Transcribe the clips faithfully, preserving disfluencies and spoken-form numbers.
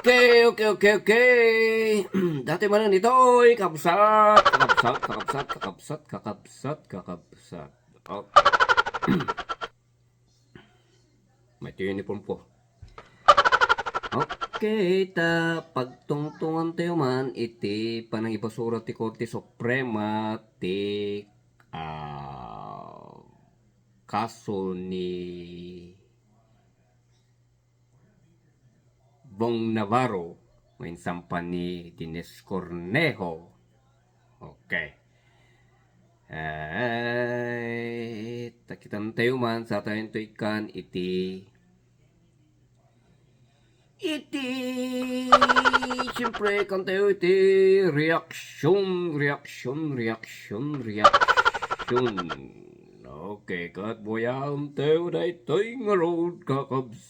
Okay, okay, okay, okay. Dati manen itoy, kakabsat, kakabsat, kakabsat, kakabsat, kakabsat, kakabsat. Oh. May uniform po. Okay, ta pagtungtungan tayo man iti panangibasura ti Korte Suprema ti, ah, kaso ni Bong Navarro, nga insampan ni Denise Cornejo. Okay. Eh, takitan tayo man, sa tayo ito ikan iti, iti, siyempre, kan tayo iti reaction, reaction, reaction, reaction. Okay, kat buyaam tayo daytoy ngarud, kakabsat.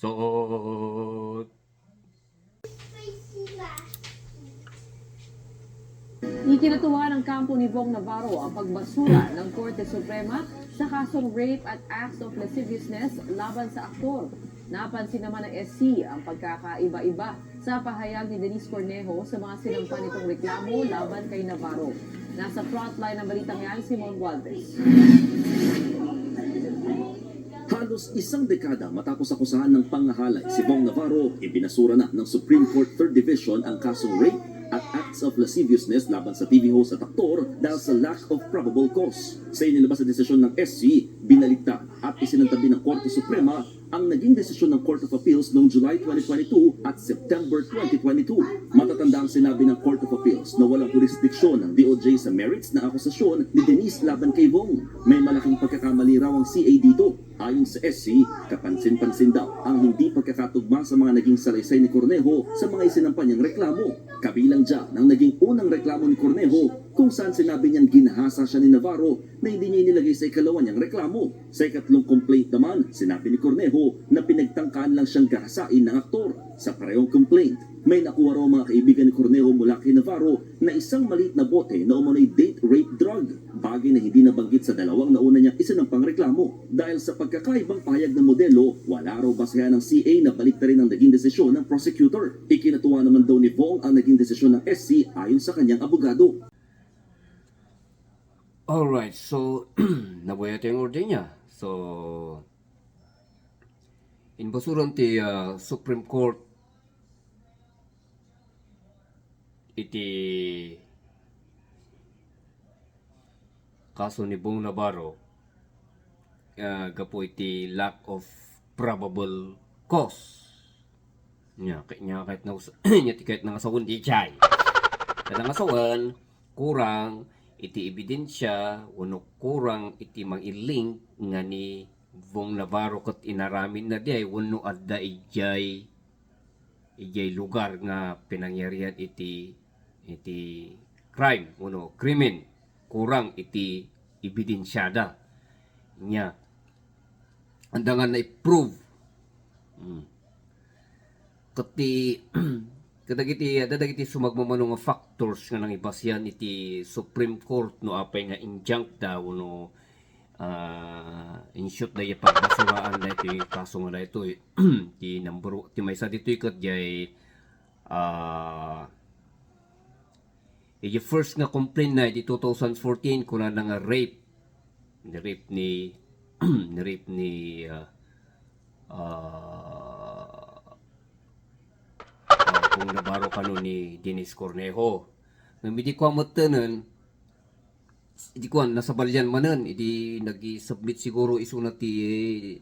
Ikinatuwa ng kampo ni Bong Navarro ang pagbasura ng Korte Suprema sa kasong rape at acts of lasciviousness laban sa aktor. Napansin naman ng S C ang pagkakaiba-iba sa pahayag ni Denise Cornejo sa mga sinampa nitong reklamo laban kay Navarro. Nasa frontline ng balitang yan si Mon Gualvez. Halos isang dekada matapos akusahan ng pangahalay si Bong Navarro, ibinasura na ng Supreme Court Third Division ang kasong rape at acts of lasciviousness laban sa T V host at aktor dahil sa lack of probable cause. Sa inilabas na desisyon ng S C, binaligtad at isinantabi ng Korte Suprema ang naging desisyon ng Court of Appeals noong July twenty twenty-two at September twenty twenty-two. Matatanda ang sinabi ng Court of Appeals na walang jurisdiction ng D O J sa merits na akusasyon ni Denise laban kay Bong. May malaking pagkakamali raw ang C A dito. Ayon sa S C, kapansin-pansin daw ang hindi pagkakatugma sa mga naging salaysay ni Cornejo sa mga isinampa niyang reklamo. Kabilang dyan ang naging unang reklamo ni Cornejo, kung saan sinabi niyang ginahasa siya ni Navarro na hindi niya inilagay sa ikalawa niyang reklamo. Sa ikatlong complaint naman, sinabi ni Cornejo na pinagtangkaan lang siyang gahasain ng aktor. Sa parehong complaint, may nakuha raw mga kaibigan ni Cornejo mula kay Navarro na isang maliit na bote na umano'y date rape drug, bagay na hindi nabanggit sa dalawang nauna niyang isinampang reklamo. Dahil sa pagkakaibang pahayag ng modelo, wala raw basehan ng C A na baliktarin ang naging desisyon ng prosecutor. Ikinatuwa naman daw ni Bong ang naging desisyon ng S C ayon sa kanyang abogado. Alright, so, nabuya tayong order niya. So, inbasuran ti, ah, Supreme Court iti kaso ni Bong Navarro, ah, gapu iti lack of probable cause. Nya, kay, nya, kahit na, nya, ti kahit nangasawen di jay. Kahit nangasawen, kurang iti ebidensya, wenno kurang iti mangilink nga ni Bong Navarro ket inaramidna diay wenno adda idiay, idiay lugar nga pinangyarihan iti, iti crime wenno krimen. Kurang iti ebidensiada. Nya, adda nga na-prove. Hmm. Ket ti, kadagiti, adda dagiti sumagmamano nga factors nga nangibasian iti Supreme Court no apay nga in-junk da wenno, ah, in-shoot da iti pagbasuraan da iti kaso nga daytoy. Ti number, ti maysa ditoy ket jay, ah, iti first nga complaint na iti two thousand fourteen, kunana nga rape. Ni-rape ni, ni-rape ni, ah, ah, ah, Bong Navarro kano ni Denise Cornejo. Ngem idi kua mettenen, idi kuan, nasabalian manen, idi nag-submit siguro isuna ti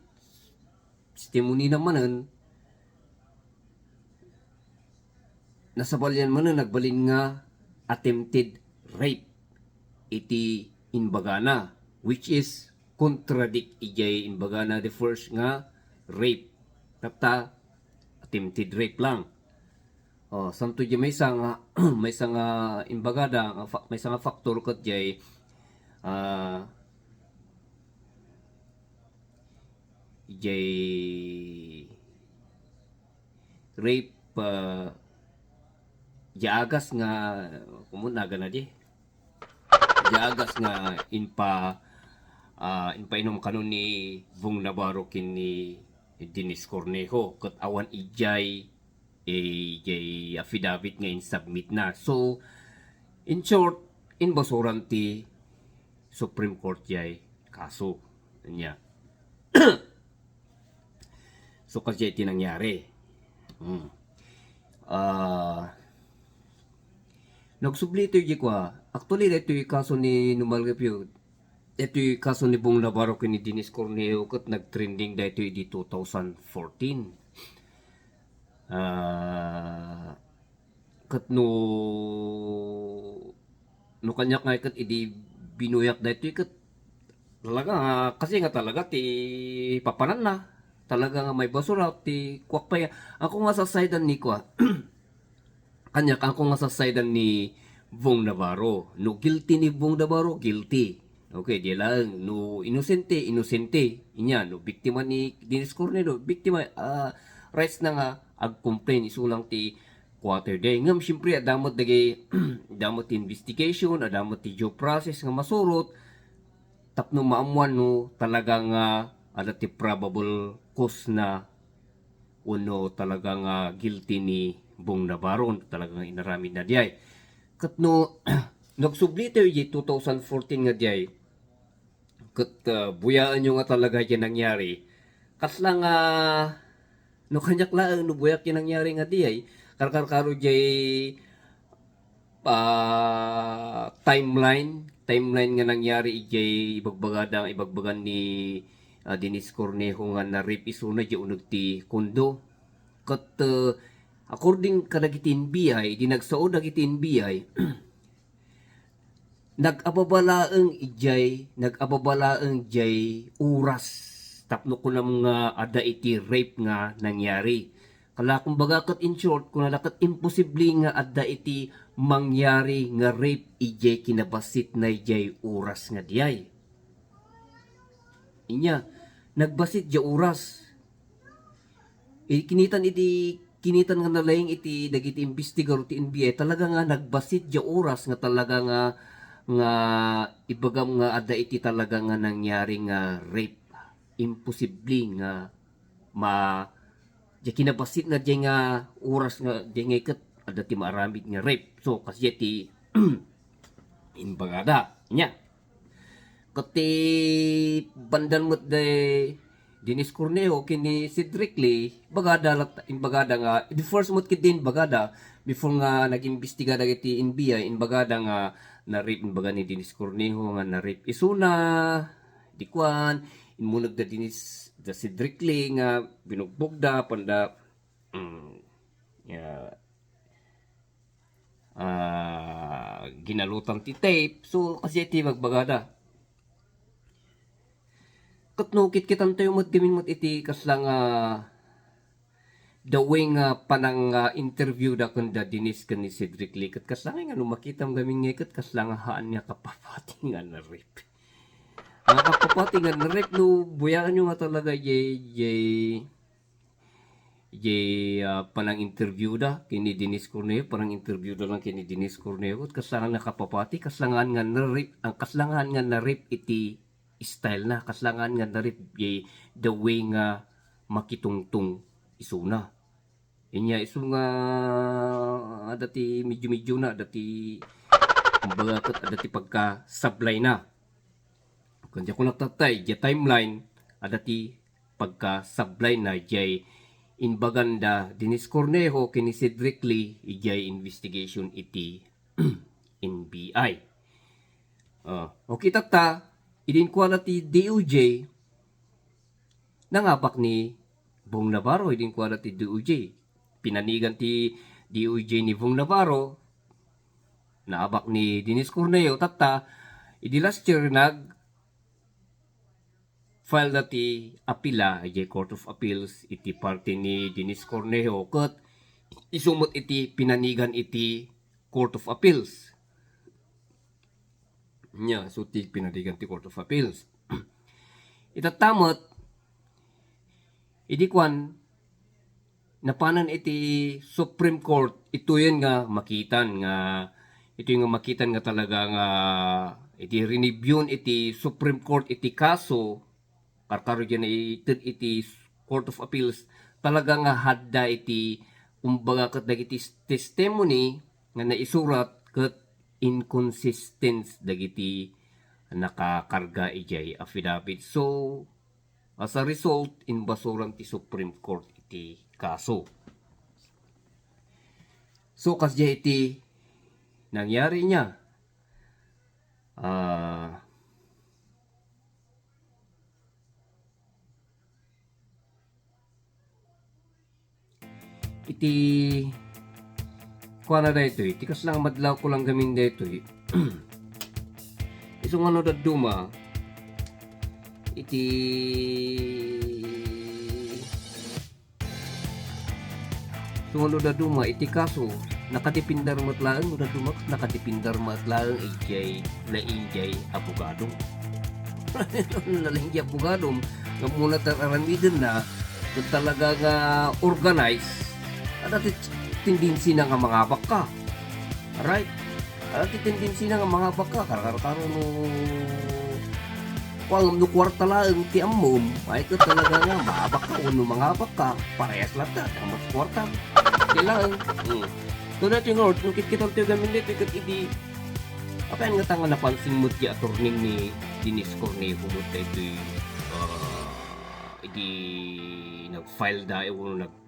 testimonina manen, nasabalian manen, nagbalin nga attempted rape iti imbagana, which is contradict ijay imbagana the first nga rape. Tatta, attempted rape lang. Oh, santo di maysa nga, maysa nga imbagada, nga fa-, maysa nga factor ket jay, ah, jay rape, ah, jay agas nga, kumuna gana di. Jay agas nga impa-, ah, impainom kano ni Bong Navarro ken ni Denise Cornejo, ket awan ijay ijay affidavit nga insubmit na. So, in short, inbasuran ti Supreme Court jay kaso. Ania. So, kasdiay ti nangyari. Hmm. Ah, nagsubli ito, di kwa. Actually, daytoy kaso ni Numal Refugio, daytoy kaso ni Bong Navarro ken ni Dennis Cornejo ket nagtrending daytoy idi two thousand fourteen. Ah, ket no, no kaniak nga ket idi binuyak daytoy ket talaga nga, kasi nga talaga ti papananna. Talaga nga maibasura ti kuak pay. Ako nga sasaydan ni kua. Kaniak, ako nga sasaydan ni Bong Navarro. No guilty ni Bong Navarro, guilty. Okay, di laeng. No inosente, inosente. Inya, no biktima ni Dennis Cornejo, biktima, ah, rights na nga ag-complain, isu lang ti quarter day. Ngem, siyempre, adda met dagiti, adda met ti investigation, adda met ti due process nga masurot, tapno maammuan no talaga nga adda ti probable cause na wenno talaga nga guilty ni Bong Navarro, talaga nga inaramid na diay. Ket no, nagsubli tayo iti two thousand fourteen nga diay, ket, ah, buyaenyo nga talaga diay nangyari. Kasla nga, no kaniak laeng, no buyak diay nangyari nga diay, karkarkaro diay, ah, timeline, timeline nga nangyari idiay ibagbagada, ibagbagan ni, ah, Dennis Cornejo nga na-rape isuna diay uneg ti kondo. Ket, ah, according kadagiti N B I, di nagsao dagiti N B I, nag-ababa laeng idiay, nag-ababa laeng diay oras tapno kunam nga adda iti rape nga nangyari. Kala kumbaga ket in short, kunada ket imposible nga adda iti mangyari nga rape idiay kinabassit na idiay oras nga diay. Inya, nagbassit diay oras. I-, kinitan iti, kinitan nga nalaing iti dagiti investigador ti N B I, talaga nga nagbassit diay oras nga talaga nga, nga ibagam nga adda iti talaga nga nangyari nga rape. Imposible nga ma-, diay kinabassit na diay nga oras nga diay nga iket adda ti maaramid nga rape. So, kasdiay ti imbagada. Nya. Ket ti bandal met day Dennis Cornejo ken ni Cedric Lee, bagada lat-, imbagada nga, the first met ket din bagada, before nga nag-imbestiga dagiti N B I, imbagada nga na-rape, imbaga ni Dennis Cornejo nga na-rape isuna, di kuan, immuneg da Dennis, da Cedric Lee nga binugbog da, panda, mm, ya, ah, ginalutan ti tape. So, kasdiay ti ibagbagada. Ket no, kitkitantayo met gamin met iti kasla nga the way nga panang, ah, interview da ken da Dennis ken ni Cedric Lee. Ket kasla nga, nga no makitam gamin nga ket kasla nga haan nga kapapati nga na-rape. Nga kapapati nga na-rape no, buyaenyo nga talaga jay, jay, jay, ah, panang-interview da ken ni Dennis Cornejo, panang-interview da lang ken ni Dennis Cornejo, ket kasla nga nakapapati, kasla nga na-rape, ang kasla nga na-rape iti style na, kasla nga na-rape jay the way nga makitungtong isuna. Inya isu nga adda ti medyo-medyo na, adda ti, kumbaga, ket adda ti pagkasablay na. Ken diay kunak tatta, idiay timeline, adda ti pagkasablay na jay imbagan da Dennis Cornejo ken ni Cedric Lee idiay investigation iti N B I. Ah, okay, tatta, idi inkuana ti D O J, nangabak ni Bong Navarro, idi inkuana ti D O J. Pinanigan ti D O J ni Bong Navarro, naabak ni Dennis Cornejo, tatta, idi last year nag-file da ti apila idiay Court of Appeals iti parte ni Dennis Cornejo, ket isu met iti pinanigan iti Court of Appeals. Nya, isu ti pinanigan ti Court of Appeals. Itatta met, idi kuan, napanan iti Supreme Court, ituyen nga makitan nga, ituyen nga makitan nga talaga nga iti rinibyun iti Supreme Court iti kaso, karkaro diay naited iti Court of Appeals, talaga nga hadda iti kumbaga, ket dagiti testimony nga naisurat ket inconsistent dagiti nakakarga idiay affidavit. So, as a result, inbasuran ti Supreme Court iti kaso. So, kasdiay iti nangyari niya. Ah, iti kuana daytoy, iti kasla nga madlawko lang gamin daytoy. Isu nga no dadduma, iti, isu nga no dadduma, iti kaso, nakadepender met laeng, no dadduma, nakadepender met laeng, idiay, laing diay abogado. Laing diay abogado, nga muna ta aramidenna, ket talaga nga organized, adda ti tendency na nga mangabak ka. Right? Adda ti tendency na nga mangabak ka, karkarkaro no, kuan, no kuarta laeng ti ammom, ay ket talaga nga maabak ka, wenno mangabak ka, parehas latta, damas kuarta. Di laeng. Hmm. So, dati nga, no kitkita ti gamin daytoy, ket idi, apay nga ta nga napansin met ti attorney ni Denise Cornejo met daytoy, ah, idi nag-file da, eh, wenno nag-,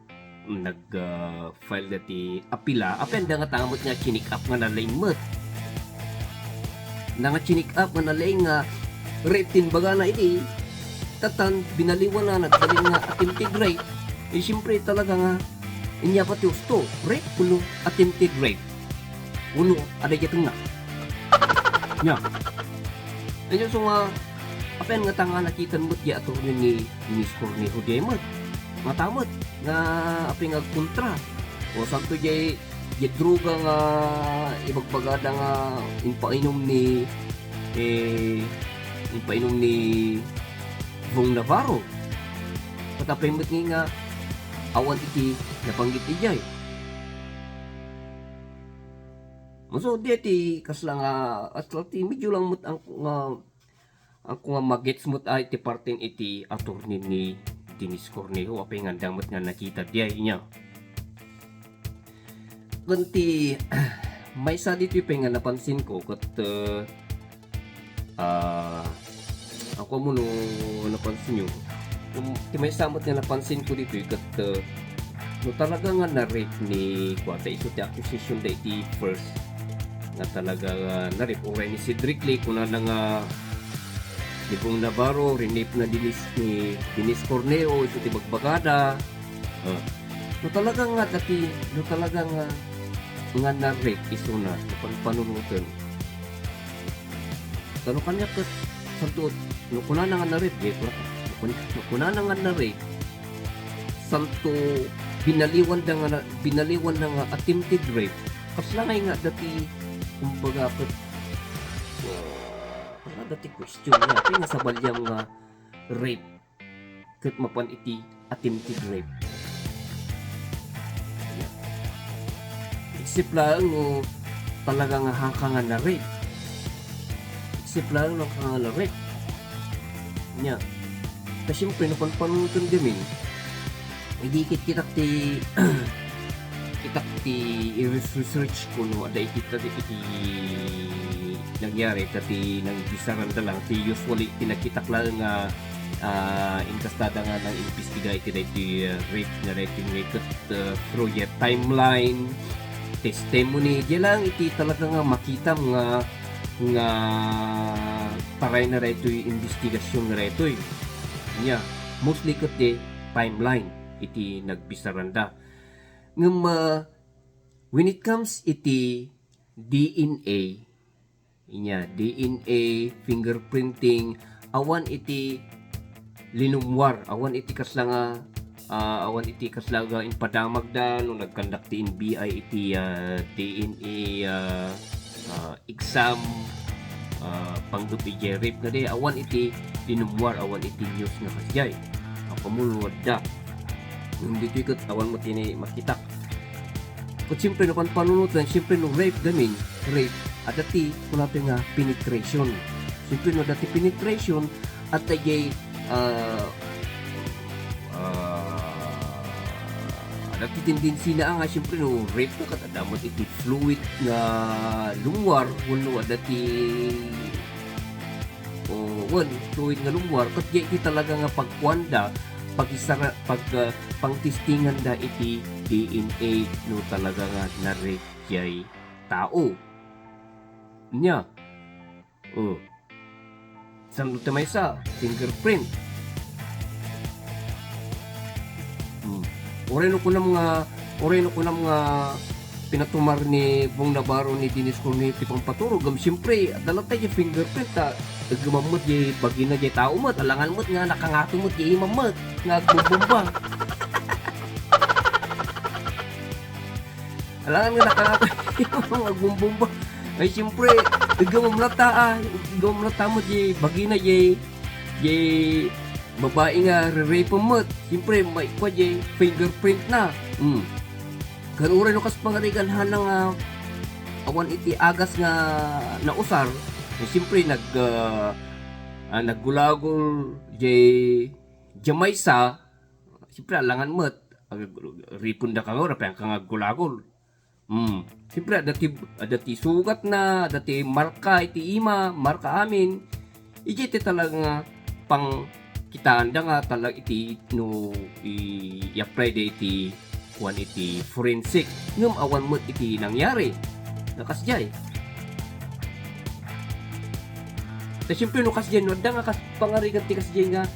nag, ah, file da ti apila, apay nga ta met nga chinik up nga nalaing met. Na nga chinik up nga nalaing nga rape ti imbagana idi, tatan, binaliwan na, nagbalin nga attempted rape. Eh, siyempre, talaga nga, inya pa ti usto, rape wenno attempted rape? Wenno, adda idiay tengnga. Nya. Anya so nga, apay nga ta nga nakitan met diay attorney ni Denise Cornejo diay met. Nga ta met, nga apay nga agkontra. O santo diay, diay droga nga ibagbagada nga impainom ni, eh, impainom ni Bong Navarro. Ket apay met nga awan iti nabanggit idiay. So, diay ti kasla nga, at ti medyo lang met ang, nga, ang nga magets met ay ti parten iti attorney ni Denise Cornejo, apay nga adda met nga nakita diay niya. Ken ti maysa ditoy pay nga napansin ko, ket, eh, Ah, ako mo no napansin nyo, um, ti maysa met nga napansin ko ditoy ket, uh, no talaga nga na-rape ni kuwata isu ti accusation da iti first nga talaga nga na-rape, uray ni Cedric Lee, kunana nga ni Bong Navarro, rinip na dinis ni Denise Cornejo, isu ti bagbagada. Ah, no talaga nga dati, no talaga nga, nga na-rape isuna, no panpanunoten. Tano kaniak ket, santo, no kunana nga na-rape, eh, kuna-, no kun-, no kunana nga na-rape, santo binaliwan da nga na, binaliwan da nga attempted rape, kasla ngay nga dati, kumbaga, ket, ah, kasla dati question niya, kaya nga sabaliam nga rape. Ket mapan iti attempted rape. Except laeng no talaga nga haka nga na-rape. Except laeng no haka nga na-rape. Nya. Ta siyempre, no panpanunoten gamin, idi kit-, kitak ti, kitak ti i-res-, research ko, no, adda iti, iti nangyari, ta ti nang bisaranda lang, ti usually, ti nakitak laeng nga ah, inkastada nga nang-imbestiga iti daytoy, ah, rape nga daytoy nga ket, ah, through a timeline, testimony, di lang iti talaga nga makitam nga, nga taray na daytoy imbestigasyon nga daytoy. Nya, mostly ket di timeline iti nagbisaranda. Ngem, ah, when it comes iti D N A, inya, D N A, fingerprinting, awan iti linumwar, awan iti kasla nga, ah, awan iti kasla nga impadamagda no nagkandak ti N B I iti, ah, D N A, ah, ah, exam, ah, panggep idiay rape nga di, awan iti linumwar, awan iti news nga kasdiay. Apamuno adda. Ngem ditoy ket awan met iti makitak. Ket siyempre, no panpanunoten, siyempre, no rape gamin, rape, adda ti, kunatayo nga penetration. Siyempre, no adda ti penetration, adda jay, ah, ah, Adda ti tendensina nga, siyempre, no rape ka, ket adda met iti fluid nga lungwar, wenno adda ti, o, wen, fluid nga lungwar, ket diay iti talaga nga pagkuanda, pagisara-, pag, ah, pangtestinganda iti D N A no talaga nga na-rape diay tao. Nia. Oh. Saan ti maysa? Fingerprint. Hmm. Uray no kunam nga, uray no kunam nga pinatumar ni Bong Navarro ni Dennis Cornejo ti pampaturog, ngem siyempre, adda latta diay fingerprint, ta, eggem met diay bagina diay tao met, alangan met nga nakangato met diay imam met, nga agbumbumba. Alangan nga nakangato nga agbumbumba. Ay, siyempre, eggem latta, ah, eggem latta met diay bagina diay, diay babai nga re-rape met. Siyempre, maikua diay fingerprint na. Hmm. Ken uray no kas pangarigan hana nga awan iti agas nga nausar, eh, siyempre, nag-, ah, ah, naggulagol diay, diay maysa, siyempre, alangan met. Ag-, ripon da ka nga, ura, pay ka nga aggulagol. Hmm. Siyempre, adda ti, adda ti sugat na, adda ti marka iti ima, marka amin. Idiay ti talaga nga pangkitaanda nga talaga iti no i-, i-apply da iti kuan iti forensic. Ngem awan met iti nangyari. Na kasdiay. Ta siyempre no kasdiay, no adda nga kas-, pangarigan ti kasdiay nga,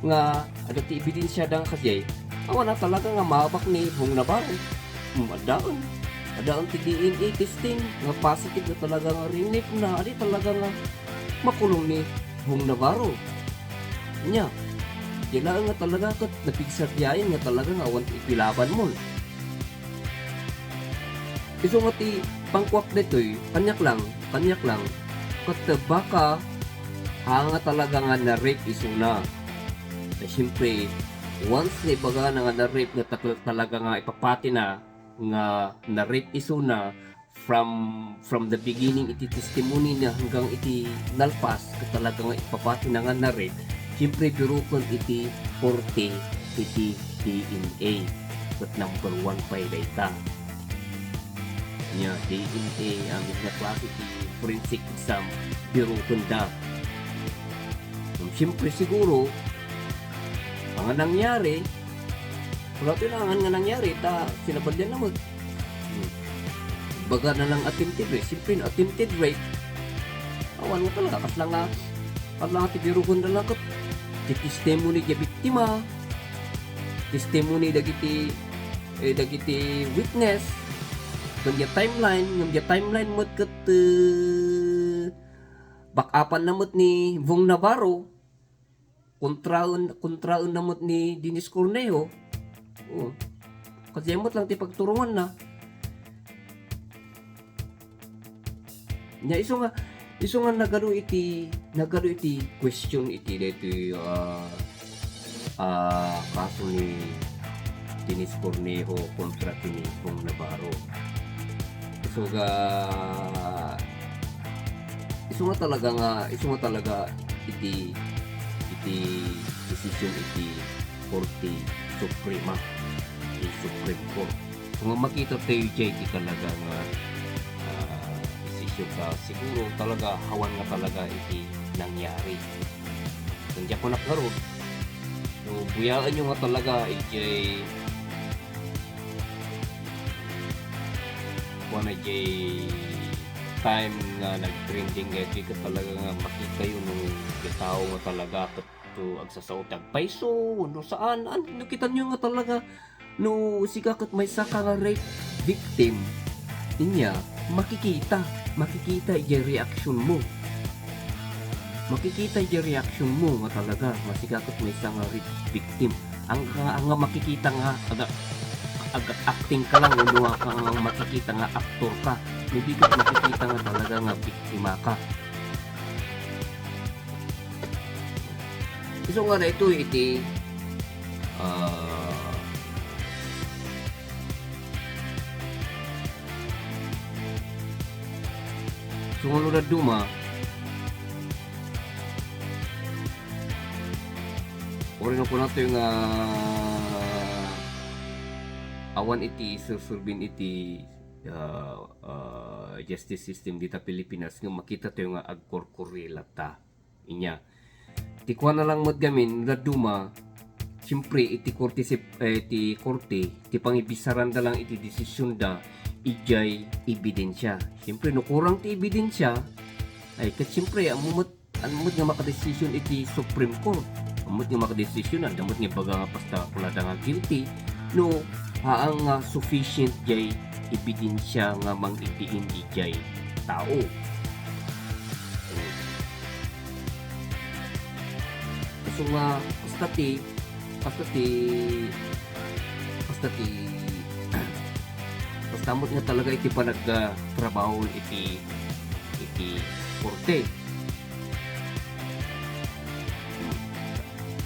nga adda ti ebidensiada nga kasdiay, awan a talaga nga maabak ni Bong Navarro. Hmm, addaen. Addaen ti D N A testing nga positive nga talaga nga rinip na, adi talaga nga makulong ni Bong Navarro. Nia, diay laeng nga talaga ket napigsardiayen nga talaga nga awan ti ipilaban mo. Isu nga ti pangkuak daytoy, kaniak lang, kaniak lang, ket baka, ha, nga talaga nga na-rape isuna. Eh, siyempre, once nga ibagana nga na-rape nga tak-, talaga nga ipapati na nga na-rape isuna from, from the beginning iti testimony na hanggang iti nalpas, ket talaga nga ipapati na nga na-rape, siyempre, biroken iti korte iti D N A. Ket number one pay dayta. Nia, D N A, amin nga klase ti forensic exam, birokenda. Ngem siyempre, siguro, ania nga nangyari, wala ti naangan nga nangyari, ta sinabalian na met. Hmm. Ibagana lang attempted rape, siyempre, attempted rape. Awan nga talaga, kasla nga, kasla nga ti birokenda lang ket ti testimony diay biktima, testimony dagiti, eh, dagiti witness, ken diay timeline, ngem diay timeline met ket, eh, back-upan na met ni Bong Navarro, kontraen, kontraen na met ni Dennis Cornejo. Oh. Kasdiay met lang ti pagturonganna. Nia, isu nga, isu nga nagadu iti, nagadu iti question iti daytoy, ah, ah, kaso ni Dennis Cornejo kontra ken ni Bong Navarro. Isu nga, isu nga talaga nga, isu nga talaga iti, iti decision iti Korte Suprema, iti Supreme Court. Kung makita tayo diay ti talaga nga, ah, decision ta, siguro talaga awan nga talaga iti nangyari. Ken diak kunak ngarud, no, buyaenyo nga talaga idiay, kuana, diay time nga nagtrending daytoy ket talaga nga makitayo no diay tao nga talaga ket to agsasao ti agpayso, wenno saan. An-, no kitanyo nga talaga, no sika ket maysaka nga rape victim, inya, makikita, makikita idiay reaksyon mo. Makikita idiay reaksyon mo nga talaga nga sika ket maysa nga rape victim. Ang, ang, ang makikita nga aga-, aga-acting ka lang, wenno nga ang makikita nga aktor ka. Hindi ka makikita nga talaga nga biktima ka. Isu nga daytoy iti, ah, sumano dadduma, uray no kunatoy nga awan iti serserbi iti, ah, ah, justice system dita Pilipinas nga makita tayo nga agkorkorri latta. Inya, ti kuana lang met gamin, dadduma, siyempre, iti korte, sip-, eh, ti korte, ti pangibisaranda lang iti desisyonda, idiay ebidensia. Siyempre, no kurang ti ebidensia, ay, ket siyempre, ammo met, ammo met nga makadesisyon iti Supreme Court. Ammo met nga makadesisyon, adda met nga ibaga nga basta kunada nga guilty, no, haan nga sufficient jay ebidensia nga mangiddiin idiay tao. Kaso nga, basta ti, basta ti, basta ti, basta met nga talaga iti panagtrabaho iti, iti korte.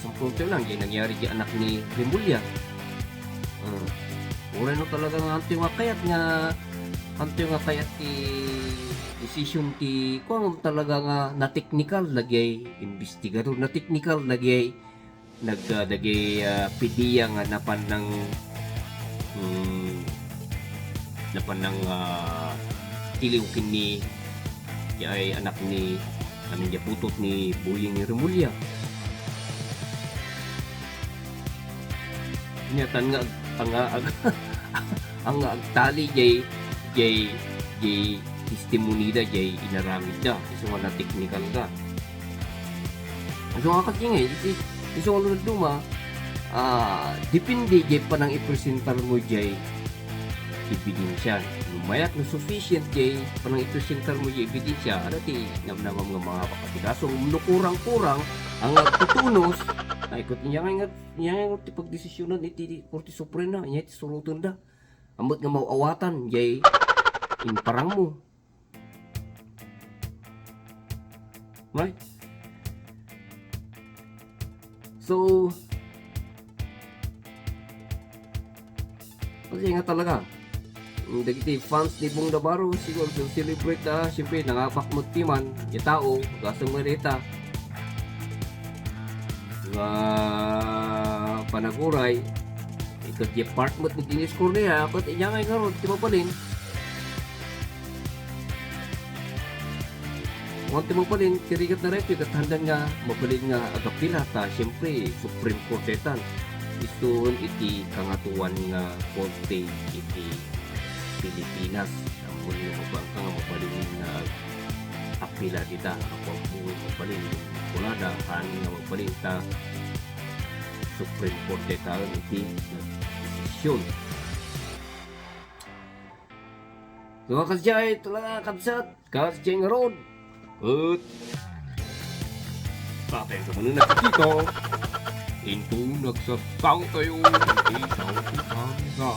Sampung tayo lang, di nangyari di anak ni Remulla. Ah, uray no talaga nga anto nga kayat nga, anto nga kayat ti decision ti, kung talaga nga na-technical lagi ay investigador, na-technical lagi ay nag, ah, dagay, ah, PDEA nga napan nang, mm, napan nang, ah, tiliw ken ni, ay anak ni, amin dia putot ni Boying Remulla. Nya, tan nga, tan nga, ag-, ang agtali jay, jay, jay testimonida, jay inaramidda. Isu nga na-technical ka. Isu nga kasi nga, iti, isu nga lunod duma, ah, depende jay panang ipresentar mo jay ebidensia. No mayat, no sufficient jay panang ipresentar mo jay ebidensia, ada ti namnamam nga mga pakatikaso. No kurang-kurang, ang agtutunos, ay, ket inya nga, inya nga ti pagdesisyonan iti Korte Suprema, inya ti surotenda. Ammo nga mawawatan, jay imparang mo. Right? So, kasi nga talaga, mm, dagiti fans ni Bong Navarro, siguro, so, celebrate na, siyempre, nangapak mo ti man, di tao, gasang marita. Nga panaguray, iket di part met ni Dennis Cornea, ket inya nga ngarud, ti mabalin, Awan ti mabalin, ti rigat na daytoy ket haandan nga mabalin nga agapila ta, siyempre, Supreme Court daytan. Isun iti kangatoan nga korte iti Pilipinas. Ammon nga mabalin nga apila dita, ammon nga mabalin. Kunada, haan nga mabalin ta Supreme Court daytan iti nagdesisyon. So, kasdiay, talaga, kabsat, kasdiay ngarud. Ket, patay sa manunag dito. Into nagsasang tayo. Itaw ko kami ka.